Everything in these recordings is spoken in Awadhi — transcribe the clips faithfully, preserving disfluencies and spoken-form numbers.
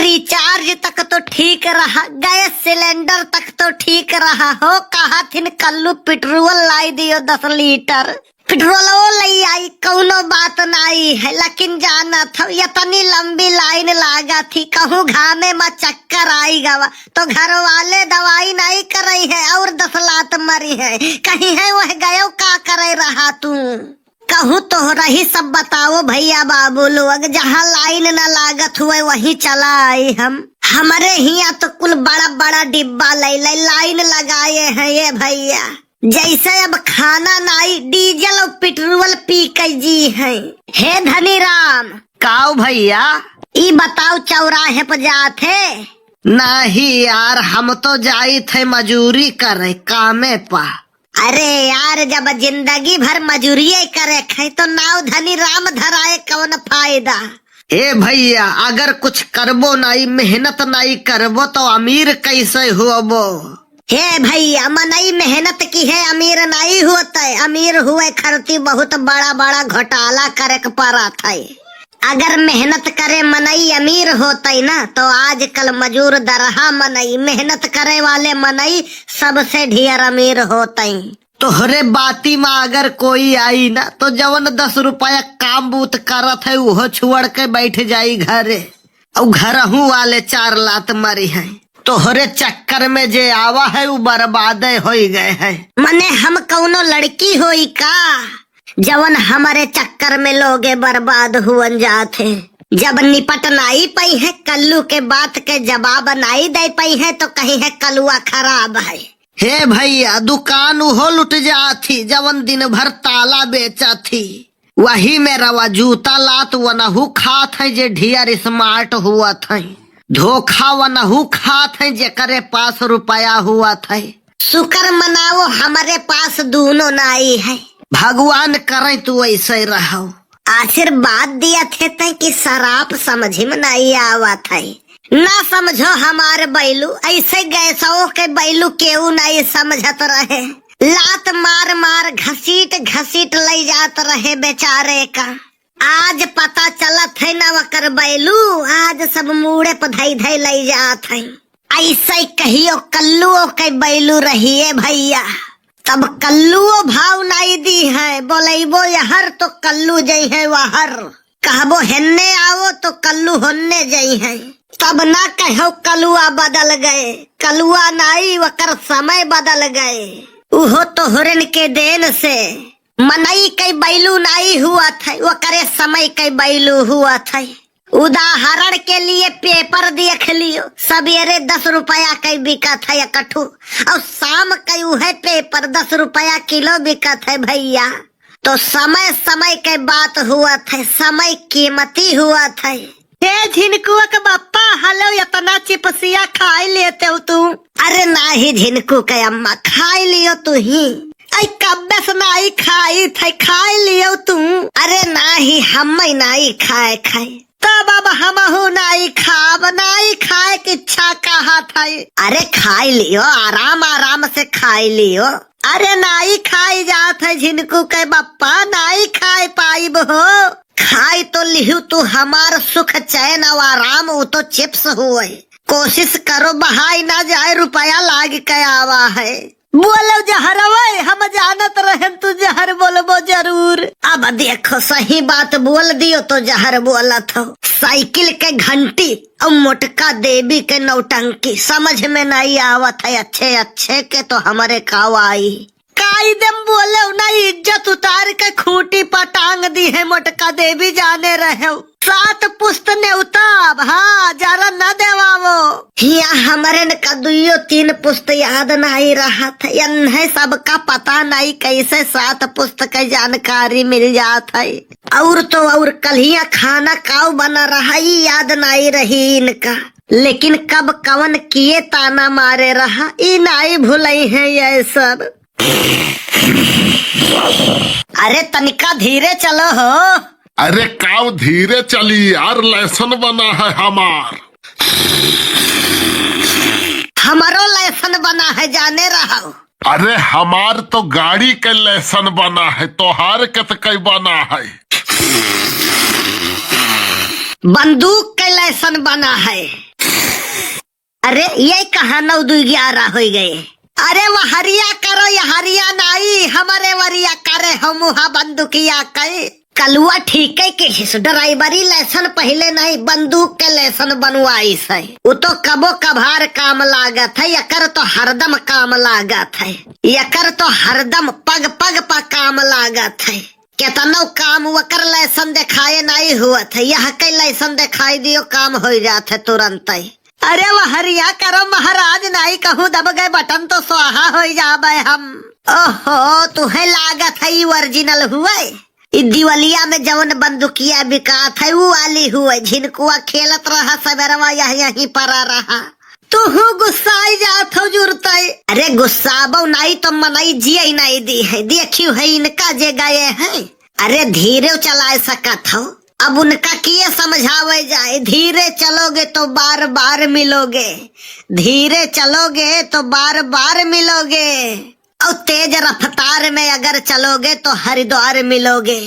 रिचार्ज तक तो ठीक रहा, गैस सिलेंडर तक तो ठीक रहा हो, कहा थिन कल्लू पेट्रोल लाई दियो दस लीटर। पेट्रोलो लई आई, कौनो बात नाई है, लेकिन जानत हौ, यतनी लंबी लाइन लागत ही, कहूँ घामे मा चक्कर आई गवा, तो घर वाले दवाई नाई करई है और दस लात मरी है, कहीं है वह गयो का करे रहा तू। कहूँ तोहरा ही सब बताओ भैया बाबू लोग, जहाँ लाइन न लागत हुए वहीं चला आई हम। हमरे हियाँ तो कुल बड़ा बड़ा डिब्बा लई लई लाइन लगाए हैं ये भैया। जैसे अब खाना नाई, डीजल और पेट्रोल पी के जी हैं। हे धनी राम। काऊ भैया? ई बताओ, चौराहे पर जात है? नाही यार, हम तो जाइत है मजूरी करे, कामे पा। अरे यार, जब जिंदगी भर मजूरिये करे है, तो नाव धनी राम धराए कौन फायदा? ए भैया, अगर कुछ करबो नाई, मेहनत नाई करबो, तो अमीर कैसे होबो? हे भैया, मनई मेहनत किहे अमीर नाई होतै, अमीर हुए खरती बहुत बड़ा बड़ा घोटाला करे के पड़त है। अगर मेहनत करे मनई अमीर होतै ना, तो आजकल मजूर दरहा मनई, मेहनत करे वाले मनई सबसे ढेर अमीर होतै। तोहरे बाती मा अगर कोई आई ना, तो जवन दस रुपया काम बूत करत है, उहो छोड़ के बैठ जाई घरे। अउ घरहू वाले चार लात मरी है। तोहरे चक्कर में जे आवा है, उ बर्बादे होई गए है। मने हम कौनो लड़की होई का, जवन हमरे चक्कर में लोगे बर्बाद हुअन जात है? जब निपट नाई पई है, कल्लू के बात के जवाब नाई दे पई है, तो कहीं है कलुआ खराब है। हे भैया, दुकान उहो लुट जात ही, जवन दिन भर ताला बेचत ही। वही में रवा जूता लात वनहु खात है, जे ढियर स्मार्ट हुअत है। धोखा वनहु खात है, जेकरे पास रुपया हुअत है। शुक्र मनाओ, हमरे पास दूनो नाई है। भगवान करें तू ऐसे रहो। आशीर्वाद दिया थे तै कि शराब समझ में नाई आवत है। ना समझो हमार बैलू, ऐसे गैसो के बैलू केहू नाई समझत रहे। लात मार मार घसीट घसीट लई जात रहे बेचारे का। आज पता चलत है ना वकर बैलू, आज सब मूड़े प धई धई लई जात है। ऐसे कहियो कल्लुओ के बैलू रहिए भैया, तब कल्लुओ भाव नाई दी है। बोलैबो यहर तो कल्लू जई है वहर, कहबो हेन्ने आवो तो कल्लू होन्ने जई है। तब ना कहो कलुआ बदल गए, कलुआ नाई वकर समय बदल गए। उहो तोहरन के देन से मनई के बैलू नाई हुअत है, वकरे समय के बैलू हुअत है। उदाहरण के लिए पेपर देख लियो, सबेरे दस रुपया के बिकत है इकट्ठू, और शाम के उहे पेपर दस रुपया किलो बिकत है भैया। तो समय समय के बात हुअत है, समय कीमती हुअत है। हे झिनकुआ के बप्पा, हलो इतना चिपसिया खाई लेते हो तू। अरे नाही झिनकू के अम्मा, खाई लियो तू ही। आई कब्बे से नाही खाई थे, खाई लियो तू। अरे नाही, हम नाही खाए खाए। तब अब हमहू नाही खाब, नाही खाए के इच्छा कहा था। अरे खाई लियो, आराम आराम से खाई लियो। अरे नाही खाई जात है झिनकू के बप्पा, नाही खाए पाइब हो। खाई तो लिहू तू हमार सुख चैन और आराम, उ तो चिप्स हुए। कोशिश करो बहाई ना जाए, रुपया लाग के आवा है। बोलो जहरवे, हम जानत रहन तू जहर बोलबो जरूर। अब देखो सही बात बोल दियो तो जहर बोलत हो। साइकिल के घंटी और मोटका देवी के नौटंकी समझ में नहीं आवत है। अच्छे अच्छे के तो हमरे काव आई। काई देम बोले ना, इज्जत उतार के खूंटी पर टांग दी है। मोटका देवी जाने रहे सात पुस्त नेवता, हाँ, जरा न देवावो। हिया हमरे न का दुइयो तीन पुस्त याद नाई रहत है, यन्हे सबका पता नाई कैसे सात पुस्त के जानकारी मिल जात है। और तो और कल्हिया खाना काव बना रहा, ई याद नाई रही इनका, लेकिन कब कवन किए ताना मारे रहा, ई नाई भुलई है ये सब। अरे तनिका धीरे चलो हो। अरे काव धीरे चली यार, lesson बना है हमार। हमरो lesson बना है, जाने रहो। अरे हमार तो गाड़ी के lesson बना है, तोहार के तो कई बना है? बंदूक के lesson बना है। अरे, ये कहाँ नौ दुई ग्यारह होइ गए? अरे, वहरिया करो, यहरिया नाई, हमरे वरिया करे हो मुहा बंदुकिया कई। कलुआ ठीके के हिस, ड्राइवरी लाइसेंस पहिले नाई, बंदूक के लाइसेंस बनवाइस है। उ तो कबो कभार काम लागत है, यकर तो हरदम काम लागत है, यकर तो हरदम पग पग पर काम लागत है। केतनो काम वकर लाइसेंस देखाए नाई हुअत है, यह के लाइसेंस देखाई दियो, काम होइ जात है तुरंतै। अरे वहरिया करो महाराज, नाई कहूँ दब गए बटन तो स्वाहा होइ जाबे हम। ओहो, तुहे लागत है ई ओरिजिनल हुए? ई दिवलिया में जवन बंदुकिया बिकात है, उ वाली हुए। झिनकुआ खेलत रहा, सबेरवा यह यहीं परा रहा। तुहू गुस्साई जात हो जुरतई। अरे गुस्साबो नाई तो मनई जियई नाई दी है। देखियो है इनका जे गए हैं। अरे धीरे चलाए सकत हो। अब उनका किए समझावे जाए, धीरे चलोगे तो बार बार मिलोगे, धीरे चलोगे तो बार बार मिलोगे, और तेज रफ्तार में अगर चलोगे तो हरिद्वार मिलोगे।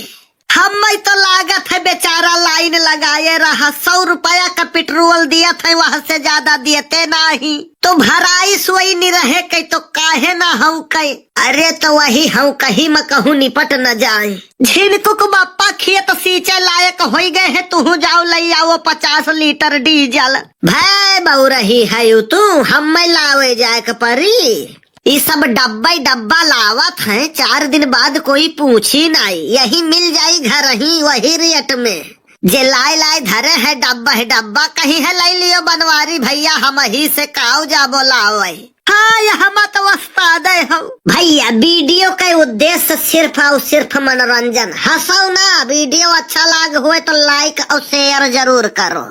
हम्मै तो लागत है बेचारा लाइन लगाए रहा, सौ रुपया का पेट्रोल दियत है, वहाँ से ज्यादा दियते नाही। तो भराइस वही निरहे के तो काहे ना हौंके? अरे तो वही हौंकही में कहूँ निपट न जाए। झिनकुक बप्पा खेत सींचे लायक होइ गए हैं, तुहू जाओ लइ आओ पचास लीटर डीजल। भै बउरही है तू, हम्मै लावे जाए के परी। ई सब डब्बा ही डब्बा लावत हैं, चार दिन बाद कोई पूछी नाई, यही मिल जाई घर ही वही रेट में। जे लाए लाए धरे है डब्बा है डब्बा, कहीं है लइ लियो बनवारी भइया, हमही से काव जाबो लावे। हाँ, यह मत वस्ता दे हो। भइया, वीडियो के उद्देश्य सिर्फ और सिर्फ मनोरंजन। हंसो ना, वीडियो अच्छा लाग हुए तो like और share जरूर करो।